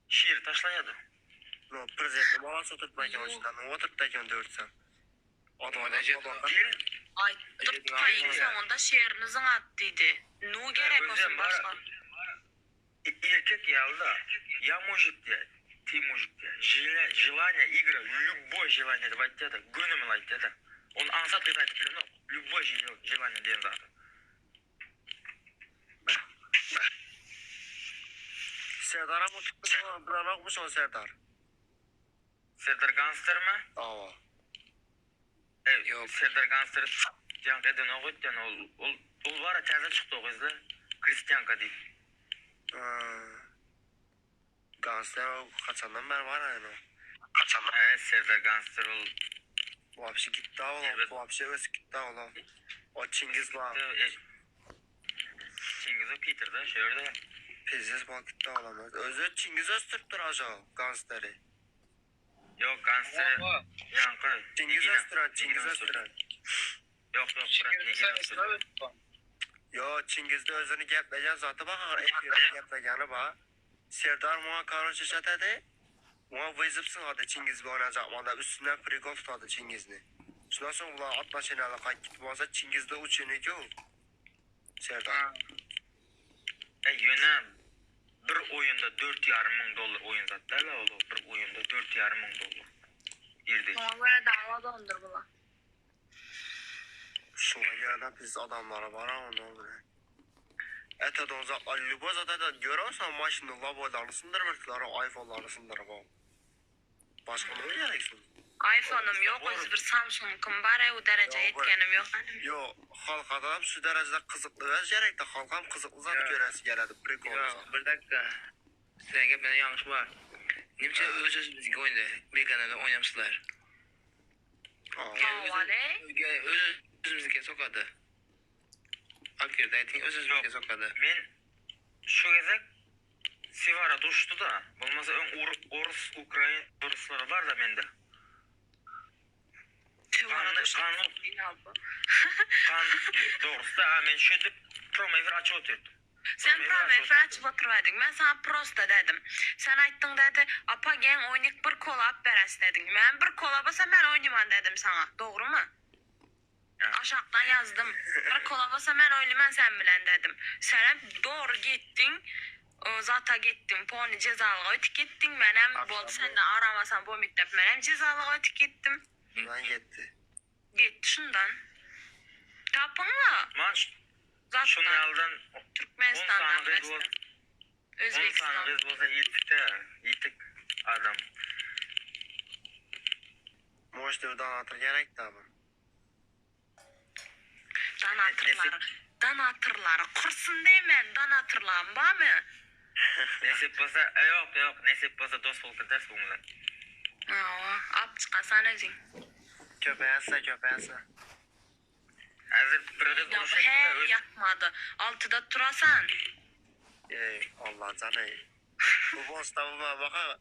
Şiri taşlaýady. No, prezidentni balasy oturtma eken oçdan. Oturtdy eken dörtse. Gel. Aýtdyk taýyň soňunda şerini zyňat diýdi. Nu gerek osun başga. Erkek ýaly-da, ýa mujik diýýär, ty mujik diýýär. Želaniýa igra, lýuboý želaniýa diýip aýtýar-da, gönümel aýtýar-da. Ony aňsat gyz aýdyp bilenok, lýuboý želaniýa diýen zady. Serdaram oturtdy, bilenokmy şony Serdar? Serdar ganstermi? Hawa. Ýok Serdar ganster jaňk edenok öýtýän ol ol ol bara täze çykdy o gyzla Kristýanka diýip. Ganster ol haçandan bäri bar aýna. He Serdar ganster ol. Wapşe gitdi ol wapşe ösüp gitdi ol. O Çingiz bar. Çingiz o Piterde şu ýerde. Pizdes bolup gitdi ol. Özi Çingiz ösdüripdir aja gansteri. Ýok gangster ýaňky Çingiz ösdüren Çingiz ösdüren. Ýok ýok brat Nigin ösdüren. Ýo Çingizde özüni gepleýän zaty bar ahyr efirde gepleýäni bar. Serdar muňa karoçe şatady. Muňa wyzyp syňady Çingiz bilen oýnajak bolanda üstünden prikol tutady Çingizni. Şundan soň bular atmaşenaly gaýyp gitip bolsa Çingizde uçenik ýok. Serdar. Äý ýöne bir oýunda 4,5 müň dollar oýun zat däl-ä ol bir oýunda 4,5 müň dollar girdeji. Şoňa görä dawa dondur bula. Şoňa görä biz adamlara bara onda bile. Ete donzaklar lýuboý zat ete görersen maşyny laboýlaryny syndyrybirdiler o aýfonlaryny syndyryp o. Başga nime gerek şul? Ayfonym ýok özi bir samsungkym bar u derejä ýetgenim ýok hany. Ýok halkadam şu derejede gyzykly öz gerekde halkam gyzykly zat göresi geledi prikolny zat. Ýok bir dakika siziň geplerinde ýalňyş bar. Nemçe öz özümizki oýunda beganaly oýnamsyzlar. Hawa-le. Öz özümizki sokady. Alyp girdi aýtyň öz özümizki sokady. Men şu gezek Siwara duşdy-da, bolmasa öň orus, ukrain ruslary bar-da mende. Siwara duşdy. Gan, dogrusy-da, a men şeýdip promefir açyp otyrdym. Sen promefir açyp oturbaýdyň. Men saňa prosta dädim. Sen aýtdyň dädi, apa geň oýnyk bir kola alyp beräs dädiň. Men bir kola bolsa men oýnyman dädim saňa. Dogrymy? Aşakdan ýazdym. Bir kola bolsa men oýnyman sen bilen dedim. Senem dogry getdiň zata getdiň pony jezalyga ötüp gitdiň menem boldy senden aramasam bomit dep menem jezalyga ötüp gitdim. Şundan getdi. Getdi şundan. Tapyňla. Man Zatdan. Türkmenistandan başda. On sany gyz bolsa ýetikde ýetik adam. Moşny bir donator gerekda bir. Donatorlary donatorlary kursyn diýmän donatorlam barmy? Nesip bolsa ýok ýok nesip bolsa dos bolup gideris bu bilen. Hawa alyp çykarsan özüň. Köpelse köpelse. Häzir bir gyz Ýa bu uruşypdy-da hä öz. ýatmady. Altyda turasan. Eý Allajan eý. Bu boşda bu maňa baka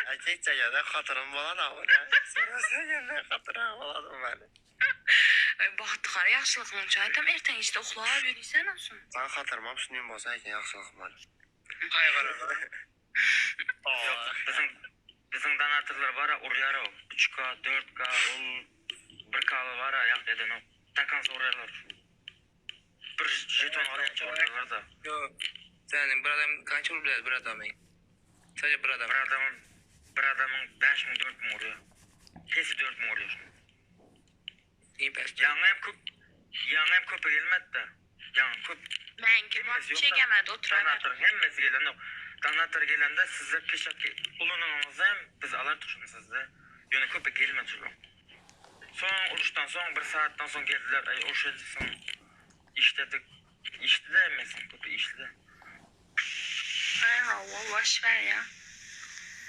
erkek çekende hatyrym bolan a bu ne? Çekende hatyrym bolan meni. Eý Bagtygara ýagşylygyň üçin aýtam erteň işde uklap ýörisen olsun. Saň hatyrymam şunym bolsa eken ýagşylyk meni. Ýok biziň biziň donatorlar bara urýarow 3K 4K ol 1K ly bara ýagt edenok dakansa urýarlar bir žeton alýança urýarlarda. Ýok seniň bir adam kança urup biler bir adamy sadece bir adam. Bir adamyň bir adamyň 5000 4000 urýar pesi 4000 urýar şunuň. Iň pes. Ýaňy hem köp ýaňy hem köpe gelmedi-de. Ýaňy köp. Meňki wapşe gelmedi oturaweri. Donator hemmesi gelenok. Donator gelende sizde peçatki ulananyňyzda hem biz alardyk şuny sizde. Ýöne köpe gelmedi şular. Soň uruşdan soň bir sagatdan soň geldiler. Aý uruş edildi soň işledik. Işdi-de hemmesi köpi işdi-de. Aý hawa boş ber ýa.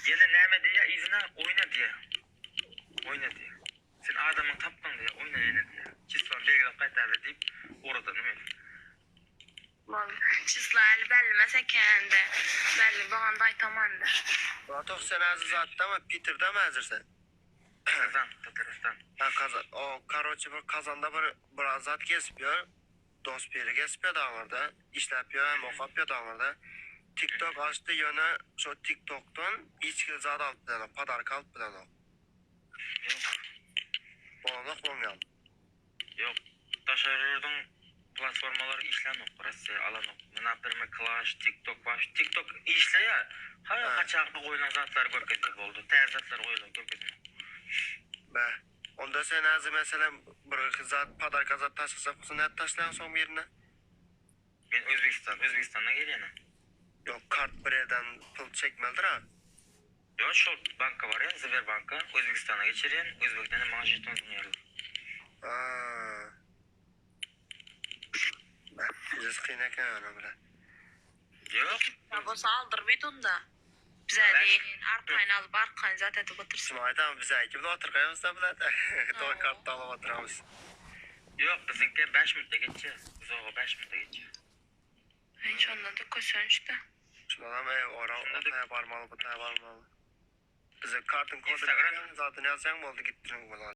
Ýene näme diýýä yzyna oýna diýýä. Oýna diýýä. Sen adamyňy tapdyň diýýär, oýna ýene diýýär. Çislony belgilap gaýtardy diýip, ugradyny men. Bol. Çislo äli bellimez ekende. Belli bolanda aýtamanda. Bratok sen häzir zatdamy Piterdami häzir sen? Kazan, Tatarystan. Ha kazan o karoçe bir kazanda bir bir zat kesip ýör dos biri kesip ýör daňyrda işläp ýör hem okap ýör daňyrda. TikTok açdy ýöne şo TikTokdan hiç hili zat alyp bilenok, podarka alyp bilenok. Ýok. Bolanok oň ýaly. Ýok. Daşary ýurduň platformalary işlänok, Russiýa alanok. Naprime Clash, TikTok waş TikTok işleýär. Ha haçanky goýlan zatlary görkezýär boldy. Täze zatlar goýlan görkezenok. Bäh. Onda sen häzir meselem bir zat podarka zat taşlasak bolsa nädip taşlaýaň soň birine? Men Özbegistan, Özbegistandan gelýänem. Ýok kart bir ýerden pul çekmelidir a. Ýok şol banka barýan Sberbanka Özbegistana geçirýän Özbekden maňa žeton zyňýarlar. Aaa. Bäh biznes kyn eken ýöne bile. Ýok. Ýa bolsa aldyr bidunda. Bize deýin arkaýyn alyp arkaýyn zat edip otursyn. Şuny aýdam bize ikimiz otyrkaýamyzda bile toý kartda alyp oturamyz. Ýok biziňki 5 minutda geçýär. Uzaga 5 minutda geçýär. Hiç onda da kösençde. Şundanam eý ora Şunda da- otaýa barmaly butaýa barmaly. Bize kartyň kody Instagram- zadyny ýazsaň boldy gitdiriň bolar.